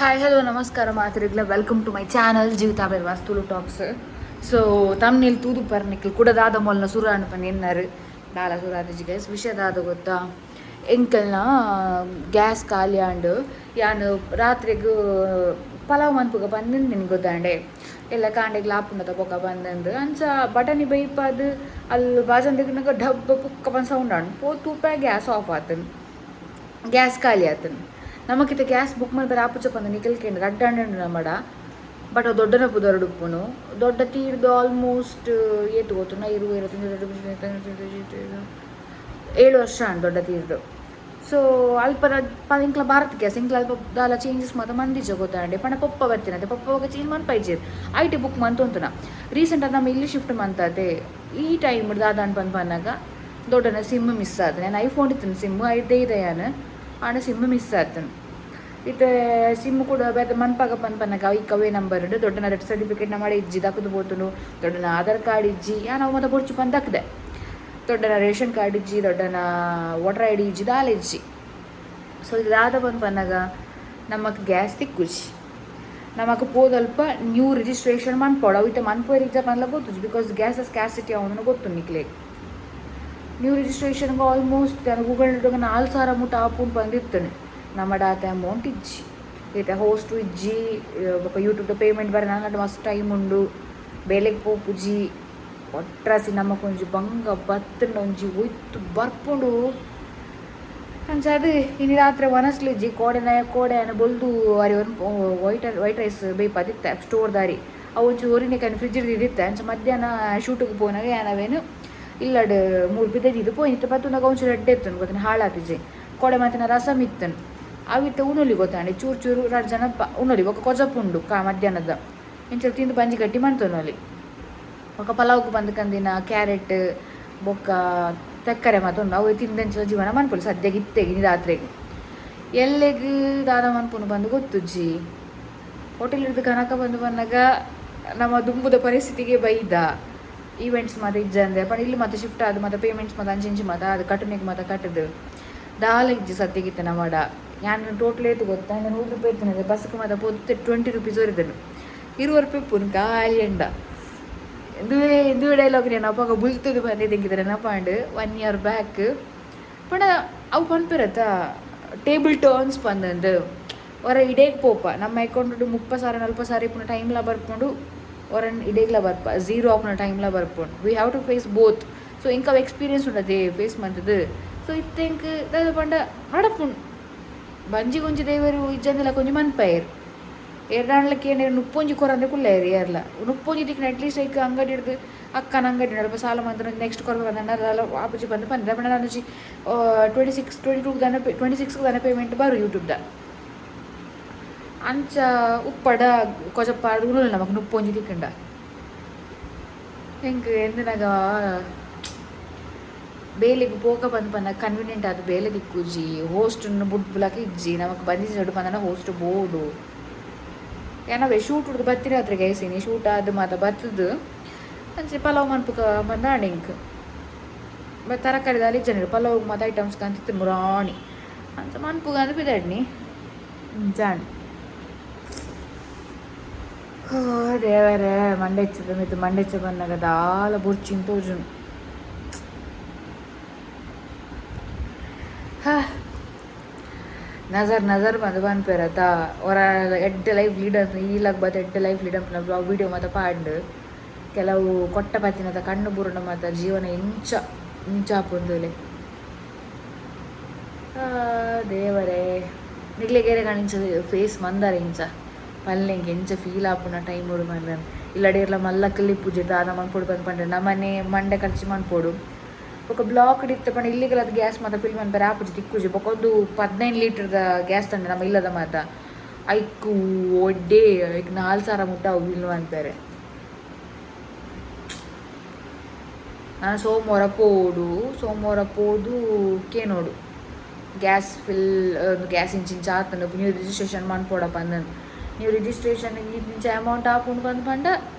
Hi, hello, ನಮಸ್ಕಾರ ಮಾತೆರೆಗ್ಲ. Welcome to my channel Jeevitha Berwas Tulu talks. So thumbnail ತೂದು ಪರ್ನಿಕ್ಲ್ ಕುಡ ದಾದ ಮೊಲ್ನ ಸುರಾಣ್ ಪನ್ ಎನ್ನರು. ದಾಲ ಸುರಾದಿಜಿ ಗೈಸ್. ವಿಷಯ ದಾದ ಗೊತ್ತಾ? ಎಂಕಲ್ನ ಗ್ಯಾಸ್ ಖಾಲಿ ಆಂಡ್. ಯಾನ್ ರಾತ್ರಿಗ್ ಪಲಾವ್ ಮನ್ಪುಗ ಪಂದ್ ಗೊತ್ತಾಂಡೆ. ಎಲ್ಲ ಕಾಂಡೆಗ್ ಲಾಪುಂಡತ ಬೊಕ ಬಂದಂದು ಅಂಚ ಬಟನಿ ಬೈಪಾದ್ ಅಲ್ಲಿ ಬಾಜಂದಿಗ್ನಗ ಡಬ್ ಪುಕ್ಕ ಪನ್ ಸೌಂಡ್ ಆಂಡ್. ಪೋ ತೂಪೆ, ಗ್ಯಾಸ್ ಆಫ್ ಆತನ್, ಗ್ಯಾಸ್ ಖಾಲಿ ಆತನ್. ನಮಕಿತ ಗ್ಯಾಸ್ ಬುಕ್ ಮಲ್ಪೆರೆ ಆಪುಜ ಪಂದ್ ನಿಕಲ್ ಕೇಂಡ ರಡ್ಡ್ ಅಂಡ ನಮಡ. ಬಟ್ ಅವು ದೊಡ್ಡನ ಪುದರ್ಡ್ ಉಪ್ಪುನು. ದೊಡ್ಡ ತೀರ್ದು ಆಲ್ಮೋಸ್ಟ್ ಏತ್ ಗೊತ್ತುಂಡ? 20, 25, 7 ವರ್ಷ ಆಂಡ್ ದೊಡ್ಡ ತೀರ್ದು. ಸೊ ಅಲ್ಪ ಎಂಕ್ಲ ಭಾರತ್ ಗ್ಯಾಸ್. ಎಂಕ್ಲ ಅಲ್ಪ ದಾಲ ಚೇಂಜಸ್ ಮಾತ ಮಂದಿಜ ಗೊತ್ತಾಂಡೆ. ಪಂಡ ಪೊಪ್ಪ ಬತ್ತಿನತೆ, ಪೊಪ್ಪ ಬೊಕ ಚೇಂಜ್ ಮನ್ಪೈಜೆರ್. ಐಟ್ ಬುಕ್ ಮಂತೊಂತುನ. ರೀಸೆಂಟ್ ನಮ್ಮ ಇಲ್ಲಿ ಶಿಫ್ಟ್ ಮಂತಾತೆ. ಈ ಟೈಮ್ ದಾದ ಪಂದ್ ಪನ್ನಗ ದೊಡ್ಡನ ಸಿಮ್ ಮಿಸ್ ಆತ. ನಾನು ಐಫೋನ್ ಇತ್ತು, ಸಿಮ್ ಐತೆ ಇದೆ ಯಾನ್. ಆಂಡ ಸಿಮ್ ಮಿಸ್ ಆತನ್. ಇತ್ತೆ ಸಿಮ್ ಕೂಡ ಬೇತೆ ಮನ್ಪಾಗ ಪನ್ ಪನ್ನಗ ಐಕ್ ಅವೇ ನಂಬರ್. ದೊಡ್ಡನ ಡೆತ್ ಸರ್ಟಿಫಿಕೇಟ್ ನಮ್ಮ ಇಜ್ಜಿ, ದಕ್ಕದು ಪೋತುಂಡು. ದೊಡ್ಡನ ಆಧಾರ್ ಕಾರ್ಡ್ ಇಜ್ಜಿ. ಯಾನ್ ಅವು ಮಾತ ಬೊರ್ಚು ಪಂದ್ ದಕ್ದೆ. ದೊಡ್ಡನ ರೇಷನ್ ಕಾರ್ಡ್ ಇಜ್ಜಿ, ದೊಡ್ಡನ ವೋಟರ್ ಐಡಿ ಇಜ್ಜಿ, ದಾಲ ಇಜ್ಜಿ. ಸೊ ಇದು ದಾದ ಬಂದು ಪನ್ನಗ ನಮಕ್ ಗ್ಯಾಸ್ ತಿಕ್ಕುಜಿ. ನಮಕ್ ಪೋದಲ್ಪ ನ್ಯೂ ರಿಜಿಸ್ಟ್ರೇಷನ್ ಮನ್ಪೊಡು. ಅವು ಇತ್ತೆ ಮನ್ಪುವೆರ್ ಇಜ್ಜ ಪನ್ಲ ಗೊತ್ತುಜಿ, because gas scarcity ಅವನು ಗೊತ್ತು ನಿಕ್ಲೆಗ್. ನ್ಯೂ ರಿಜಿಸ್ಟ್ರೇಷನ್ಗೆ ಆಲ್ಮೋಸ್ಟ್ ನಾನು ಗೂಗಲ್ 4000 ಮುಟ್ಟ ಆಪುಂಡು ಬಂದಿತ್ತನೆ. ನಮ್ಮಡ ಆತ ಅಮೌಂಟ್ ಇಜ್ಜಿ. ಇತ್ತೆ ಹೋಸ್ಟು ಇಜ್ಜಿ, ಬೊಕ ಯೂಟ್ಯೂಬ್ ಪೇಮೆಂಟ್ ಬರ ನನ್ನ ಮಸ್ತ್ ಟೈಮ್ ಉಂಡು. ಬೇಲೆಗ್ ಪೋಪುಜಿ. ಒಟ್ರಾಸಿ ನಮಕೊಂಜಿ ಬಂಗ ಬತ್ತಂಡ ಒಂಜಿ ಒಯ್ತು ಬರ್ಪುಂಡು. ಅಂಚ ಅದು ಇನಿ ರಾತ್ರಿ ವನಸ್ಲಿಜ್ಜಿ. ಕೋಡೆನ ಕೋಡೆ ಬೊಲ್ದು ಅರಿ ವೈಟ್ ವೈಟ್ ರೈಸ್ ಬೇಯ್ಪಾದಿತ್ತೆ ಸ್ಟೋರ್ ದಾರಿ. ಅವು ಒಂಚೂರು ಒರಿನೆ ಕಣ್ಣು ಫ್ರಿಜ್ ಇತ್ತೆ. ಅಂಚ ಮಧ್ಯಾಹ್ನ ಶೂಟಿಗೆ ಪೋನಾಗ ಯಾನವೇನು ಇಲ್ಲಡ್ ಮೂರು ಬಿದ್ದದಿದ್ದು ಪೋಯಿತ್ತು. ಪತ್ತುನಾಗ ಒಂಚೂರು ಎಡ್ಡೆ ಇತ್ತು ಗೊತ್ತೇನೆ, ಹಾಳಾತಿಜಿ. ಕೋಡೆ ಮಾತಿನ ರಸಮ್ ಇತ್ತನು, ಅವಿತ್ತೆ ಉಣೊಲಿ ಗೊತ್ತಾಂಡೆ. ಚೂರು ಚೂರು ರಡ್ಡ್ ಜನ ಉಣೊಲಿ. ಬೊಕ ಕೊಜಪು ಉಂಡು ಕಾ ಮಧ್ಯಾಹ್ನದ. ಇಂಚ ತಿಂದು ಬಂಜಿ ಗಟ್ಟಿ ಮಂತೊನೊಲಿ. ಬೊಕ ಪಲಾವ್ಗ್ ಬಂದು ಕಂದಿನ ಕ್ಯಾರೆಟ್ ಬೊಕ್ಕ ತೆಕ್ಕರೆ ಮಾತ ಉಂಡು. ಅವು ತಿಂದೆಂಚ ಜೀವನ ಮನ್ಪೊಲಿ ಸದ್ಯಗೆ ಇತ್ತೆಗೆ. ಇನಿ ರಾತ್ರೆಗ್ ಎಲ್ಲೆಗ್ ದಾದ ಮನ್ಪುನು ಬಂದು ಗೊತ್ತುಜ್ಜಿ. ಹೋಟೆಲ್ ಹಿಡ್ದು ಕನಕ ಬಂದು ಬಂದಾಗ ನಮ್ಮ ದುಂಬುದ ಪರಿಸ್ಥಿತಿಗೆ ಬೈದ. ಈವೆಂಟ್ಸ್ ಮಾತ ಇಜ್ಜಂದೆ ಪಂಡ ಇಲ್ಲಿ ಮತ್ತೆ ಶಿಫ್ಟ್ ಆದ ಮತ್ತೆ ಪೇಮೆಂಟ್ಸ್ ಮಾತ ಅಂಚೆ ಇಂಚೆ ಮಾತ ಅದು ಕಟ್ಟುನೆಗ್ ಮಾತ ಕಟ್ಟದು ದಾಲ ಇಜ್ಜಿ ಸದ್ಯಗಿತ್ತ ನಮ್ಮಡ. ಯಾನ್ ಟೋಟಲ್ ಏತು ಗೊತ್ತಾ? 100 ರೂಪಾಯಿ ಇತ್ತೇನೆ. ಬಸ್ಗೆ ಮಾತ ಪೋದು 20 ರುಪೀಸ್ ಒರಿದನು. 20 ರೂಪಾಯಿ ಪುನ್ ಖಾಲಿ ಎಂಡ. ಇದುವೇ ಇದುವೇ ಡೈಲಾಗ್ ನಾನು ಅಪ್ಪಾಗ ಬುಲ್ತದು ಬಂದಿದ್ದೆ ನೆನಪಾಂಡ್ ಒನ್ ಇಯರ್ ಬ್ಯಾಕ್. ಪಂಡ ಅವು ಪನ್ಪೆರತ್ತ, ಟೇಬಲ್ ಟರ್ನ್ಸ್ ಪಂದಂದು. ಹೊರ ಇಡೇಗ್ ಪೋಪ ನಮ್ಮ ಅಕೌಂಟ್ 30,000 40,000 ಇಪ್ಪುನ ಟೈಮ್ಲ ಬರ್ಪುಂಡು, ಒರನ್ ಇಡೇಗ್ಲ ಬರ್ಪ ಝೀರೋ ಆಪುನ ಟೈಮ್ಲ ಬರ್ಪುಂಡು. We have to face both. So ಇಂಕ ಅವು ಎಕ್ಸ್ಪೀರಿಯನ್ಸ್ ಉಂಡದೆ ಫೇಸ್ ಮಂತದು. ಸೊ ಇತ್ತೆ ಎಂಕ್ ದಾದ ಪಂಡ ನಡಪುಂಡು. ಬಂಜಿಗೊಂಜಿ ದೇವರು ಇಜ್ಜಂದಿಲ್ಲ ಕೊಂಜಿ ಮನ್ಪಯೆರ್. ಏರ್ಡಾಂಡ್ಲ ಕೇಂದ್ರ ನುಪ್ಪೊಂಜಿ ಕೊರಂದೆ ಕುಲ್ಲೇರು ಏರ್ಲ. ನುಪ್ಪೊಂಜಿ ತಿಕ್ನ ಅಟ್ಲೀಸ್ಟ್ ಐಕ್ ಅಂಗಡಿ ಹಿಡ್ದು ಅಕ್ಕನ ಅಂಗಡಿ ಅಲ್ಪ ಸಾಲ ಮಂತ್ ನೆಕ್ಸ್ಟ್ ಕೊರ್ಪ ಬಂದ ಅಲ್ಲ ಆಪುಜಿ ಬಂದು ಪಂಡ. ಪಂಡ ನಾನು 26, 22 ದಾನ, 26 ದಾನ ಪೇಮೆಂಟ್ ಬರು ಯೂಟ್ಯೂಬ್ದ. ಅಂಚ ಉಪ್ಪಡ ಕೊಜಪ್ಪ ಉಣುಲ್ಲ ನಮಕ್ ನುಪ್ಪೊಂಜಿ ತಿಕ್ಕಂಡ ಎಂಕ್ ಎಂದಿನಾಗ ಬೇಲೆಗ್ ಪೋಕ ಬಂದು ಪನ್ನ ಕನ್ವೀನಿಯಂಟ್ ಆದ್ ಬೇಲೆ ತಿಕ್ಕುಜಿ. ಹೋಸ್ಟ್ ಬುಡ್ ಬುಲಕ ಇಜ್ಜಿ. ನಮಕ್ ಬಂದಿಜಿ ಪಂದನ ಹೋಸ್ಟ್ ಬೋಡು. ಏನವೇ ಶೂಟ್ ಹುಡ್ದು ಬತ್ತಿರ ಹತ್ರ ಗೈಸಿನಿ. ಶೂಟ್ ಆದ್ ಮಾತ ಬತ್ತದು. ಅಂಚೆ ಪಲಾವ್ ಮನ್ಪುಕ ಬಂದಾಂಡ್ ಎಂಕ್. ಬಟ್ ತರಕಾರಿ ದಾಲ ಇಜ್ಜಂದಿರು. ಪಲಾವ್ ಮಾತ ಐಟಮ್ಸ್ ಕಂತಿತ್ತು ಮುರಾಣಿ. ಅಂಚ ಮನ್ಪುಗ ಅಂದ್ ಪಿದಾಡ್ನಿ ಜಾಣ್. ಓ ದೇವರೇ, ಮಂಡೆಚ್ಚದ ಮಿತ್ತು ಮಂಡೆಚ್ಚ ಬಂದಾಗ ದಾಲ ಬೊರ್ಚಿನ್ ತೋಜುನು. ಹಾ, ನಜರ್ ನಜರ್ ಬಂದು ಪನ್ಪೆರತ, ಒರ ಎಡ್ಡೆ ಲೈಫ್ ಲೀಡರ್ ಈಲಾಗ್ ಬತ್ತ ಎಡ್ಡೆ ಲೈಫ್ ಲೀಡರ್ ವಿಡಿಯೋ ಮಾತ ಪಾಡ್ಂಡ್. ಕೆಲವು ಕೊಟ್ಟ ಪತ್ತಿನದ ಕಣ್ಣು ಬುರುಂಡ ಮಾತ ಜೀವನ ಎಂಚ ಇಂಚ ಆಪುಂದುಲೆ. ದೇವರೇ, ನಿಗ್ಲೆಗೇರೆ ಇಂಚ ಫೇಸ್ ಮಂದಾರ ಇಂಚ ಪಲ್ಲೆಂಗೆ ಎಂಚ ಫೀಲ್ ಆಪುನ ಟೈಮ್ ಉಡು ಮಂದ. ಇಲ್ಲಡೇರ್ಲ ಮಲ್ಲ ಕಿಲ್ಲಿ ಪೂಜೆ ದಾದ ಮನ್ಪೊಡು ಬಂದು ಪಂಡ ನಮ್ಮನೆ ಮಂಡೆ ಖರ್ಚು ಮನ್ಪೊಡು. ಬೊಕ ಬ್ಲಾಕ್ ಇತ್ತ ಪಂಡ ಇಲ್ಲಿಗಲ್ ಅದು ಗ್ಯಾಸ್ ಮಾತ ಫಿಲ್ ಮನ್ಪೆರೆ ಆಪುಜಿ, ತಿಕ್ಕುಜಿ. ಬೊಕ ಒಂದು 15 ಲೀಟರ್ದ ಗ್ಯಾಸ್ ತಂಡ ನಮ್ಮ ಇಲ್ಲದ ಮಾತ. ಐಕು ಒಡ್ಡೆ ಐಕ್ 4000 ಮುಟ್ಟ ಅವು ಬಿಲ್ ಮನ್ಪೆರೆ. ನಾನು ಸೋಮವಾರ ಪೋಡು, ಸೋಮವಾರ ಪೋದು ಕೇನೋಡು, ಗ್ಯಾಸ್ ಫಿಲ್ ಗ್ಯಾಸ್ ಇಂಚಿಂಚ ಆತಂಡು, ನ್ಯೂ ರಿಜಿಸ್ಟ್ರೇಷನ್ ಮನ್ಪೊಡಪ್ಪ ಅಂದನ್. ನೀವು ರಿಜಿಸ್ಟ್ರೇಷನ್ ಇಂಚ ಅಮೌಂಟ್ ಆಪುಂಡು ಬಂದು ಪಂಡ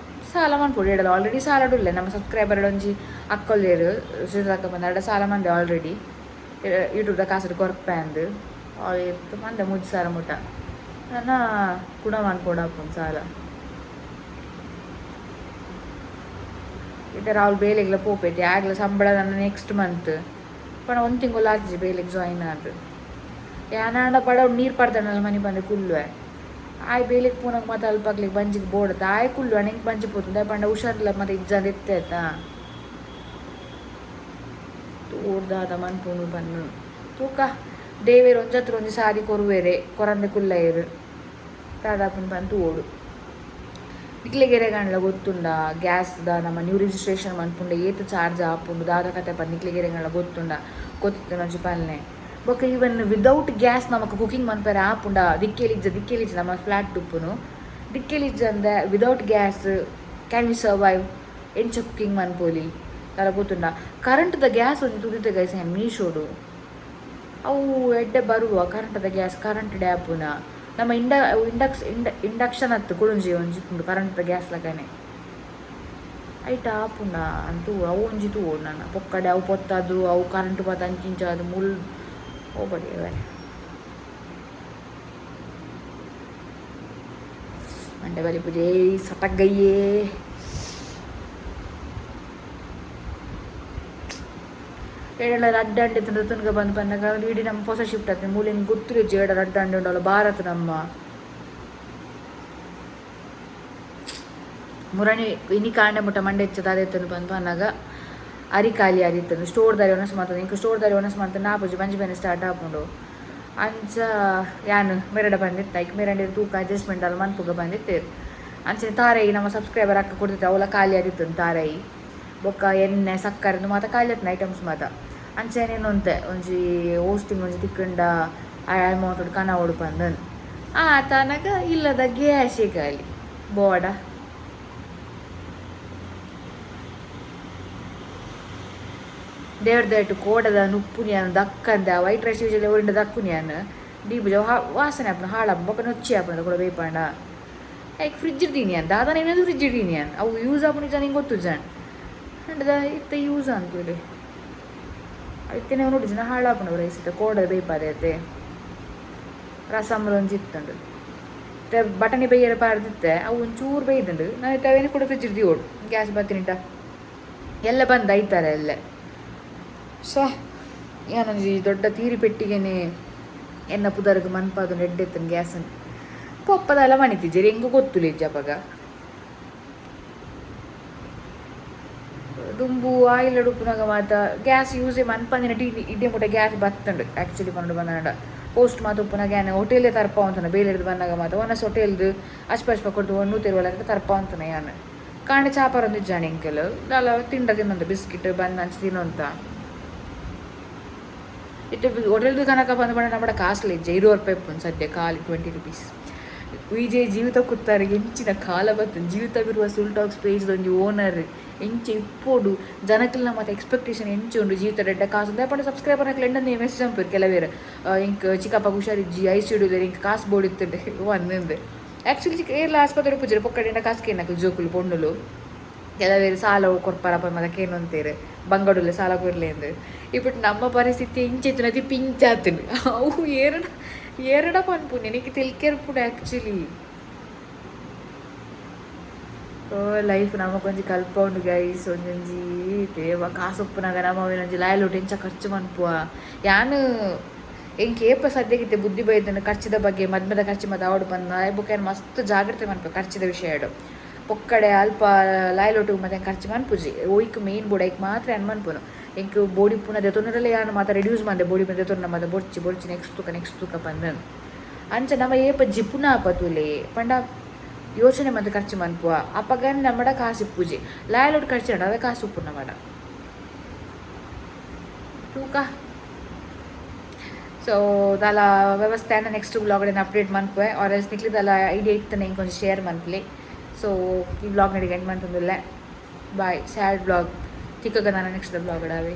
ಸಾಲ ಮನ್ಪೊಡು ಹೇಳಲ್ಲ. ಆಲ್ರೆಡಿ ಸಾಲ ಉಲ್ಲೆ. ನಮ್ಮ ಸಬ್ಸ್ಕ್ರೈಬರ್ ಒಂಜಿ ಅಕ್ಕೊಲ್ಲೇರು ಶ್ರೀಲಂಕಾ ಬಂದ ಸಾಲ ಮಂದೆ. ಆಲ್ರೆಡಿ ಯೂಟ್ಯೂಬ್ದ ಕಾಸು ಕೊರ್ಪೆ ಅಂದು ಇತ್ತು ಮಂದೆ 3000 ಮುಟ್ಟ. ನನ ಕುಡ ಮನ್ಪೊಡಾಪುಂಡು ಸಾಲ. ಇತ್ತೆ ರಾಹುಲ್ ಬೇಲೆಗ್ಲ ಪೋಪೆತಿ ಆಗ್ಲ ಸಂಬಳ ನನ್ನ ನೆಕ್ಸ್ಟ್ ಮಂತ್ ಪಂಡ ಒಂದು ತಿಂಗಳು ಆತಿಜಿ ಬೇಲೆಗ್ ಜಾಯಿನ್ ಆದ್. ಯಾನಾಂಡ ಬಡವ್ ನೀರು ಪಡ್ದನಲ್ಲ ಮನಿ ಬಂದು ಕುಲ್ಲುವೆ. ಆಯ್ ಬೇಲೆಗ್ ಪೋನಾಗ ಮಾತ ಅಲ್ಪಗ್ಲಿಗ್ ಬಂಜಿಗ್ ಬೋಡತ್ತ ಆಯ್ ಕುಲ್ಲುವೆ ಎಂಕ್ ಬಂಜಿ ಪೋತುಂಡು ಪಂಡ ಹುಷಾರಿಲ್ಲ ಮತ್ತೆ ಇಜ್ಜಂದ್ ಇತ್ತೆ ಆಯ್ತಾ ತೋಡ್ದಾದ ಮನ್ಪುನು ಪನ್ನು ತೂಕ ದೇವೇರು ಒಂಜತ್ರ ಒಂಜಿ ಸಾರಿ ಕೊರುವೆರೆ ಕೊರಂದೆ ಕುಲ್ಲಯೆರ್ ದಾದಾಪುಂಡು ಪಂದ್ ಓಡು. ನಿಕ್ಲೆಗ್ ಎರೆಗಂಡ್ಲ ಗೊತ್ತುಂಡ ಗ್ಯಾಸ್ದ ನಮ್ಮ ನ್ಯೂ ರಿಜಿಸ್ಟ್ರೇಷನ್ ಮನ್ಪುಂಡ ಏತ್ ಚಾರ್ಜ್ ಆಪುಂಡು ದಾದ ಕತೆ ಪಂದ್ ನಿಕ್ಲೆಗ್ ಎರೆಗಂಡ್ಲ ಗೊತ್ತುಂಡ ಗೊತ್ತಿತ್ತ್ಂಡ ಒಂಜಿ ಪನ್ಲೆ. ಬೊಕ್ಕ ಈವನ್ ವಿದೌಟ್ ಗ್ಯಾಸ್ ನಮಕ್ ಕುಕಿಂಗ್ ಮನ್ಪೆರೆ ಆಪುಂಡ ದಿಕ್ಕೆಲಿಜ್ಜ ದಿಕ್ಕೆಲಿಜ್ಜ ನಮ್ಮ ಫ್ಲಾಟ್ ಉಪ್ಪುನು ದಿಕ್ಕೆಲಿಜ್ಜಂದೆ without gas can we survive ಎಂಚ ಕುಕಿಂಗ್ ಮನ್ಪೊಲಿ ದಾದ ಗೊತ್ತುಂಡ. ಕರೆಂಟ್ದ ಗ್ಯಾಸ್ ಒಂಜಿ ತುದಿತ ಗೈಸ್ ಯಾನ್ ಮೀಶೋಡು ಅವು ಎಡ್ಡೆ ಬರುವ ಕರೆಂಟ್ದ ಗ್ಯಾಸ್ ಕರೆಂಟ್ ಆಪುನ ನಮ್ಮ ಇಂಡಕ್ಷನ್ ಅತ್ತು ಕುಡೊಂಜಿ ಒಂಜಿ ಉಂಡು ಕರೆಂಟ್ದ ಗ್ಯಾಸ್ ಲಗನೆ ಐಟ್ ಆಪುಂಡ ಅಂತೂ ಅವು ಒಂಜಿ ತೂವೊಡು ನನ ಪೊಕ್ಕಡೆ ಅವು ಪೊತ್ತದು ಅವು ಕರೆಂಟ್ ಪತ್ತ ಅಂಚಿಂಚ ಅದು ಮುಲ್ ಓಬಡಿ ಮಂಡೆ ಬಲಿ ಪೂಜೆ ಸಟಗಯ್ಯೇ. ಏಡಲ ರಡ್ಡಂಡೆ ತುನ್ಗ ಬಂದು ಬಂದಾಗ ಇಡೀ ನಮ್ಮ ಹೊಸ ಶಿಫ್ಟ್ ಆಗ್ತದೆ ಮೂಲಿನ ಗೊತ್ತಿಲ್ಲ ಏಡ ರಡ್ಡಂಡೆ ಉಂಡಲ್ಲ ಭಾರತ ನಮ್ಮ ಮುರಣಿ ಇನಿ ಕಾಂಡೆ ಮುಟ್ಟ ಮಂಡೆ ಹೆಚ್ಚದ ಅದೇ ಬಂದು ಬಂದಾಗ ಅರಿ ಖಾಲಿ ಆದಿತ್ತಂದು ಸ್ಟೋರ್ ದಾರಿ ಒನಸ್ ಮಾಡ್ತದೆ ಇಂಕ ಸ್ಟೋರ್ ದಾರಿ ಒನಸ್ ಮಾಡ್ತದೆ ನಾಪುಜಿ ಬಂಜಿ ಬೇನೆ ಸ್ಟಾರ್ಟ್ ಆಪುಂಡು ಅಂಚ ಯಾನ್ ಮೆರಡ ಬಂದಿತ್ತು ಐಕ್ ಮೆರಂಡೆ ತೂಕ ಅಡ್ಜಸ್ಟ್ಮೆಂಟ್ ಅಲ್ಲ ಮನ್ಪುಗ ಬಂದಿತ್ತೇರು. ಅಂಚನೆ ತಾರೈ ನಮ್ಮ ಸಬ್ಸ್ಕ್ರೈಬರ್ ಅಕ್ಕ ಕೊಡ್ತಿತ್ತು ಅವಲ ಖಾಲಿ ಆದಿತ್ತು ತಾರೈ ಬೊಕ್ಕ ಎಣ್ಣೆ ಸಕ್ಕರೆ ಮಾತ ಖಾಲಿ ಆತ್ನ ಐಟಮ್ಸ್ ಮಾತ. ಅಂಚನೆ ಒಂತೆ ಒಂಜಿ ಹೋಸ್ಟಿಂಗ್ ಒಂಜಿ ತಿಕ್ಕಂಡ ಅಮೌಂಟ್ ಕನ ಪಂದನ್ ಆ ತನಕ ಇಲ್ಲದ ಗ್ಯಾಸೇ ಖಾಲಿ ಬೋಡ. ದೇವ್ರ ದಯಟು ಕೋಡದ ನುಪ್ಪುನಿಯಾನು ದಕ್ಕಂದ ವೈಟ್ ರೈಸ್ ಯೂಶಲಿ ಒರಿಂಡ ದಕ್ಕುನಿಯಾನು ದೀಪುಜ ವಾಸನೆ ಆಪುಂಡು ಹಾಳಾಪುಂಡು ಬೊಕ್ಕ ನೊಚ್ಚಿ ಆಪುಂಡು ಕೂಡ ಬೇಪಾಂಡ ಲೈಕ್ ಫ್ರಿಜ್ ಇಡ್ದೀನಿ ದಾದಾನ ಏನಾದ್ರು ಫ್ರಿಜ್ ಇಡ್ದೀನಿ ಅವು ಯೂಸ್ ಆಪುಂಡು ಜನ ಹಿಂಗೆ ಗೊತ್ತು ಜನ ಅಂಡ್ ಇತ್ತ ಯೂಸ್ ಅಂತೇಳಿ ಇತ್ತನೆ ನೋಡಿ ಜನ ಹಾಳಾಪುಂಡು ರೈಸ್ ಇತ್ತ ಕೋಡ ಬೇಪಾದೈತೆ ರಸಮ್ ಒಂಜಿ ಇತ್ತುಂಡು ಇತ್ತೆ ಬಟಣಿ ಬೇಯರ ಪಾರ್ದಿತ್ತೆ ಅವು ಒಂಚೂರು ಬೇಯ್ದುಂಡು ನಾನು ಇತ್ತೆ ಅವೇನು ಕೂಡ ಫ್ರಿಜ್ ಇಡ್ದಿ ಓಡು ಗ್ಯಾಸ್ ಬತ್ತಿನಿಟ ಎಲ್ಲ ಬಂದು ಐತಾರೆ ಎಲ್ಲ. ಶ್ಯಾ ಯಾನೊಂಜಿ ದೊಡ್ಡ ತೀರಿ ಪೆಟ್ಟಿಗೆನೆ ಎನ್ನ ಪುದರ್ಗ್ ಮನ್ಪಾದು ಎಡ್ಡೆತ್ತನ್ ಗ್ಯಾಸನ್ ಪೊಪ್ಪದೆಲ್ಲ ಮಣಿತಿಜ್ಜೆರ್ ಎಂಕ್ ಗೊತ್ತುಲ್ಲ ಅಪಗ ದುಂಬು ಆಯಿಲ್ ಉಪ್ಪುನಗ ಮಾತ ಗ್ಯಾಸ್ ಯೂಸೇ ಮನ್ಪಂದಿನ ಟೀ ಇಡ್ಡೆ ಮುಟ್ಟ ಗ್ಯಾಸ್ ಬತ್ತುಂಡು ಆ್ಯಕ್ಚುಲಿ ಪನೊಡು ಬಂದಾಂಡ ಪೋಸ್ಟ್ ಮಾತ ಉಪ್ಪುನಗ ಯಾನ್ ಹೋಟೆಲೇ ತರ್ಪಾವಂತುನ ಬೇಲೆಡ್ದ್ ಬಂದಾಗ ಮಾತ ಒನಸ್ ಹೋಟೆಲ್ದು ಅಶ್ಪ ಅಶ್ಪ ಕೊರ್ದು 120 ಲೆಕ್ಕ ತರ್ಪಾವಂತುನ ಯಾನ್ ಕಾಂಡೆ ಚಾಪರೊಂದು ಇಜ್ಜಾಂಡ್ ಎಂಕಲ್ ದಾಲ ತಿಂಡ ತಿನ್ನೊಂದು ಬಿಸ್ಕಿಟ್ ಬನ್ ಅಂಚ ತಿನ್ನೊಂತ. ಇತ್ತೆ ಹೋಟೆಲ್ದು ಕನಕ ಬಂದು ಪಂಡ ನಮ್ಮಡ ಕಾಸ್ಲ ಇಜ್ಜ 20 ರೂಪಾಯಿ ಇಪ್ಪುಂಡು ಸದ್ಯ ಖಾಲಿ 20 ರುಪೀಸ್. ವಿಜಯ್ ಜೀವಿತ ಕುತ್ತಾರೆ ಎಂಚಿನ ಕಾಲ ಬತ್ತು ಜೀವಿತ ಬಿರುವ ಸುಲ್ ಟಾಕ್ಸ್ ಪೇಜ್ ಒಂಜಿ ಓನರ್ ಎಂಚ ಇಪ್ಪೊಡು ಜನಕ್ಲೆನ ಮಾತ ಎಕ್ಸ್ಪೆಕ್ಟೇಷನ್ ಎಂಚ ಉಂಡು ಜೀವಿತ ಎಡ್ಡೆ ಕಾಸು ದಾಯೆ ಪಂಡ ಸಬ್ಸ್ಕ್ರೈಬರ್ ನಕ್ಲು ಎಣ್ಣೆ ಮೆಸೇಜ್ ಅನ್ಪೆರ್ ಕೆಲವೇರು ಎಂಕ್ ಚಿಕ್ಕಪ್ಪ ಹುಷಾರಿಜ್ಜಿ ಐಸಿಯು ಎಂಕ್ ಕಾಸು ಬೋಡಿತ್ತುಂಡು ಒಂದಂದು ಆ್ಯಕ್ಚುಲಿ ಚಿಕ್ಕ ಏರ್ಲ ಆಸ್ಪತ್ರೆ ಪೂಜೆ ಪೊಕ್ಕಡೆಂಡ ಕಾಸು ಕೇನಕ್ಲು ಜೋಕುಲು ಪೊಣ್ಣುಲು ಕೆಲವೇರು ಸಾಲ ಕೊರ್ಪರಪ್ಪ ಮಾತ ಕೇನೊಂತೇರು ಬಂಗಡುಲೆ ಸಾಲ ಕೊರ್ಲೇಂದು ಇಪ್ಪಟ್ಟು ನಮ್ಮ ಪರಿಸ್ಥಿತಿ ಇಂಚೆತ್ತುನತಿ ಪಿಂಚಾತುಂಡು ಅವು ಏರಡ ಏರಡ ಪನ್ಪುನಿ എനിക്ക് ತೆಲ್ಕೆರ್ಪುಂಡು ಆ್ಯಕ್ಚುಲಿ. ಓ ಲೈಫ್ ನಮಕೊಂಜಿ ಕಲ್ಪೌಂಡು ಗೈಸ್ ಒಂಜೊಂಜಿ ದೇವ ಕಾಸು ಉಪ್ಪುನಗ ನಮ ಅವೇನೊಂಜಿ ಲಾಯಲೋಟು ಎಂಚ ಖರ್ಚು ಮನ್ಪುವ ಯಾನ್ ಎಂಕ್ ಏಪ ಸದ್ಯಗಿತ್ತೆ ಬುದ್ಧಿ ಬೈದನ ಖರ್ಚಿದ ಬಗ್ಗೆ ಮದ್ಮೆದ ಖರ್ಚು ಮಾತ ಆವೊಡು ಪಂದ್ ಬೊಕ್ಕ ಯಾನ್ ಮಸ್ತ್ ಜಾಗ್ರತೆ ಮನ್ಪುವೆ ಖರ್ಚಿದ ವಿಷಯಡ್ ಪೊಕ್ಕಡೆ ಅಲ್ಪ ಲಾಯ್ಲೋಟು ಮತ್ತೆ ಖರ್ಚು ಮನ್ಪುಜಿ ಒಯ್ಕ್ ಮೇನ್ ಬೋಡು ಐಕ್ ಮಾತ್ರ ಯಾನ್ ಮನ್ಪುನು ಎಂಕ್ ಬೋಡಿ ಪೂನ ದೆತೊನರಲೇ ಯಾನ್ ಮಾತ ರೆಡ್ಯೂಸ್ ಮಂದೆ ಬೋಡಿ ಪೂನ ದೆತೊನ್ನ ಮಾತ ಬೊಡ್ಚಿ ಬೊಡ್ಚಿ ನೆಕ್ಸ್ಟ್ ತೂಕ ನೆಕ್ಸ್ಟ್ ತೂಕ ಪಂದ್ ಅಂಚ ನಮ ಏಪ ಜಿಪುನ ಆಪ ತೂಲೆ ಪಂಡ ಯೋಚನೆ ಮಂತ್ ಖರ್ಚು ಮನ್ಪುವ ಅಪಗ ನಮ್ಮಡ ಕಾಸು ಇಪ್ಪುಜಿ ಲಾಯಲೋಟು ಖರ್ಚು ಅದ ಕಾಸು ಉಪ್ಪು ನಮ್ಮಡ ತೂಕ. ಸೊ ದಾಲ ವ್ಯವಸ್ಥೆ ನೆಕ್ಸ್ಟ್ ವ್ಲಾಗ್ ಅಪ್ಡೇಟ್ ಮನ್ಪುವೆ ಆರ್ ಎಲ್ಸ್ ನಿಕ್ಲೆ ದಾಲ ಐಡಿಯಾ ಇತ್ತನೆ ಇಂಕೊಂಜಿ ಶೇರ್ ಮನ್ಪುಲೆ. ಸೊ ಈ ವ್ಲಾಗ್ ನಡಿಗೆ ಎಂಡ್ ಮಂತೊಂದುಲ್ಲೆ. ಬಾಯ್ ಸ್ಯಾಡ್ ವ್ಲಾಗ್ ತಿಕ್ಕಗ ನಾನು ನೆಕ್ಸ್ಟ್ ವ್ಲಾಗ್ ಅಡಾವೆ.